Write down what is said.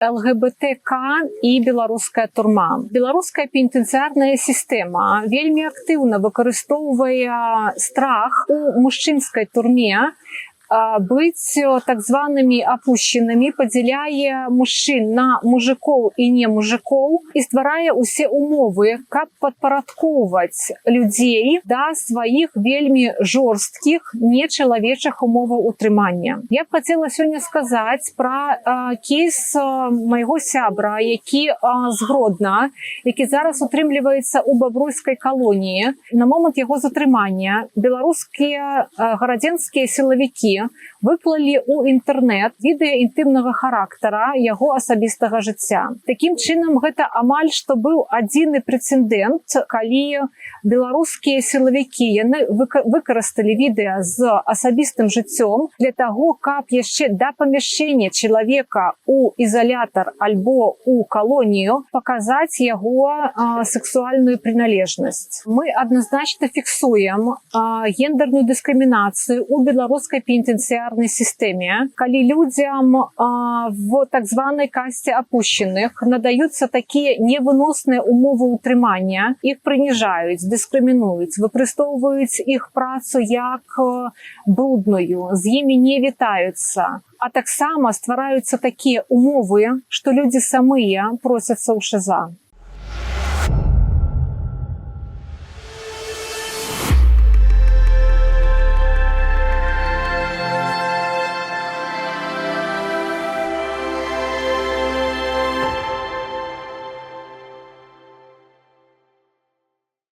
ЛГБТК і беларуская турма. Беларуская пенітэнцыярная сістэма вельмі актыўна выкарыстоўвае страх у мужчынскай турме быць так званымі апушчанымі, падзяляе мужчын на мужикоў і не мужикоў і стварае ўсе умовы, каб падпарадкоўваць людзей да сваіх вельмі жорсткіх, нечалавечых умоваў утрымання. Я б хацела сёння сказаць пра кейс майго сябра, які з Гродна, які зараз утрымліваецца ў Бабруйскай калоніі. На момант яго затрымання беларускія гарадзенскія сілавікі выклалі ў інтэрнэт відэа інтымнага характара яго асабістага жыцця. Такім чынам, гэта амаль што быў адзіны прэцэдэнт, калі беларускія сілавікі, яны выкарысталі відэа з асабістым жыццём для таго, каб яшчэ да памяшчэння чалавека у ізалятар альбо у калонію паказаць яго сексуальную прыналежнасць. Мы адназначна фіксуем гендерную дыскрымінацыю у беларускай пенітэнцыярнай сістэме, калі людзям в так званай касце апушчаных надаюцца такія невыносныя умовы ўтрымання, іх прыніжаюць, дыскрымінуюць, выкарыстоўваюць іх працу як брудную, з імі не вітаюцца. А таксама ствараюцца такія умовы, што людзі самыя просяцца ў ШИЗО.